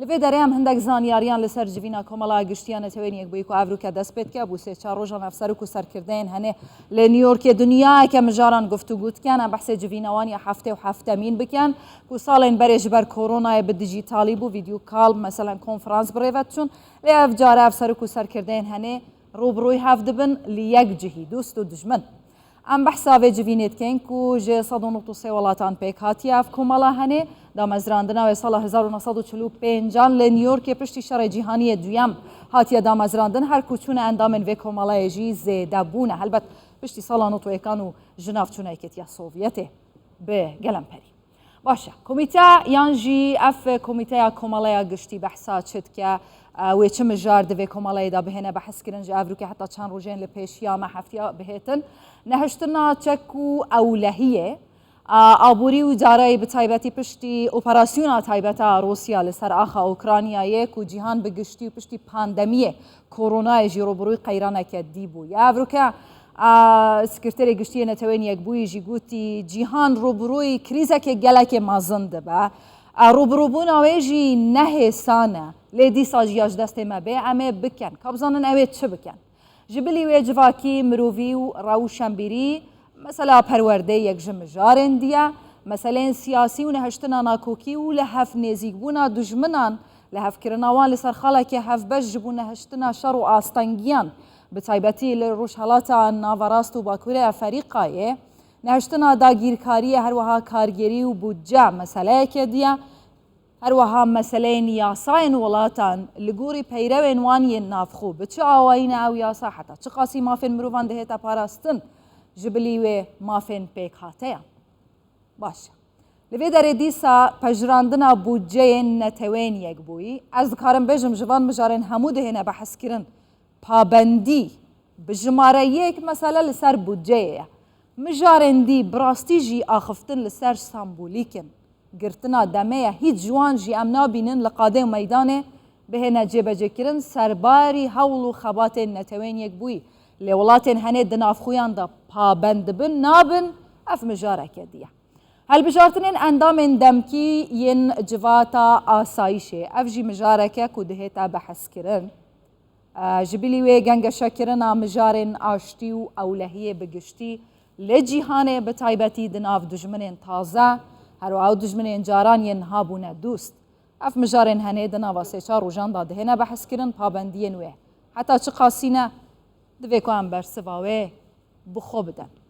Li vê derê em hindek zanyariyan li ser civîna Komela Giştî ya Neteweyên Yekbûyî ku evrûke dest pê dike bû sê çar rojan ev serok û serkirdeyên henê li New Yorkê dinyayeke mijaran guftûgû dikin. Em behsê civîna wan ya heftê û heftemîn bikin ku salên berê ji ber koronayê bi dijîtalî bû vîdyo kal meselen konferans bi rê ve diçûn lê ev care ev serok û serkirdeyên henê rû bi rûyî hev dibin li yek cihî dost û dijmin. Em behsa vê civînê dikin ku ji 193 welatan pêk hatiye ev komela henê. Damezrandina wê sala 1945 an li New Yorkê piştî şerê cîhanî yê duyem hatiye damezrandin. Her ku çûne endamên vê komeleyê jî zêde bûne. Helbet piştî sala 91 an û ji nav çûna Yekêtiya Sovyetê bi gelemperî. Baş e. Komîte yan jî ev komîteya komeleya giştî behsa çi dike? Wê çi mijar di vê komeleyê de bihêne behskirin ji evrûkê heta çend rojên li pêşiya me heftiya bihêtin? Nehiştina çek û ewlehiyê, aborî û darayî bi taybetî piştî operasyona taybet a Rûsya li ser axa Ûkranyayê ku cîhan bi giştî û piştî pandemiyê koronayê jî rûbirûyî qeyraneke dî bûye. Evrûke Sekreterê Giştî yê Neteweyên Yekbûyî jî gotî, Cîhan rûbirûyî krîzeke gelekê mezin dibe. Rûbirûbûna wê jî ne hêsan e. Lê dîsa jî ya ji destê me bê em ê bikin. Ka bizanin ew ê çi bikin. Ji bilî wê civakî, mirovî û rewşenbîrî mesela perwerdê yek ji mijarên dî ye. Meseleyên siyasî û nehiştina nakokî û li hev nêzîkbûna dijminan, lihevkirina wan li ser xaleke hevbeş ji bo nehiştina şer û astengiyan Bi taybetî li Rojhilata Naverast û Bakurê Eferîqayê nehiştina dagîrkariyê herwiha kargêrî û bûdce meseleyeke dî ye. Herwiha meseleyên yasayên welatan li gorî peyrewên wan yên navxwe bi çi awayî ne ew yasa heta çiqasî mafên mirovan dihête parastin ji bilî wê mafên pêkhateyan. Baş e. Li vê derê dîsa pejirandina bûdceyên neteweyên yekbûyî ez dikarim bêjim ji van mijarên hemû dihêne behskirin Pabendî bi jimare yek mesele li ser budceyê ye. Mijarên dî bi rastî jî axiftin li ser sembolîk in. Girtina demê ye hîç ji wan jî em nabînin li qadê û meydanê bihêne cêbecêkirin serbarî hewl û xebatên Neteweyên Yekbûyî. Lê welatên henê di navxweyan de pabend dibin nabin ev mijareke dî ye. Hilbijartinên endamên demkî yên Civata Asayîşê ev jî mijareke ku dihête behskirin. Ji bilî wê gengeşekirina mijarên aştî û ewlehiyê bi giştî li cîhanê bi taybetî di nav dijminên taze, her wiha ew dijminên caran yên niha bûne dost. Ev mijarên henê di nava sê çar rojan de dihêne behskirin pabendiyên wê heta çi qasî ne, divê ku em bersiva wê bi xwe bidin.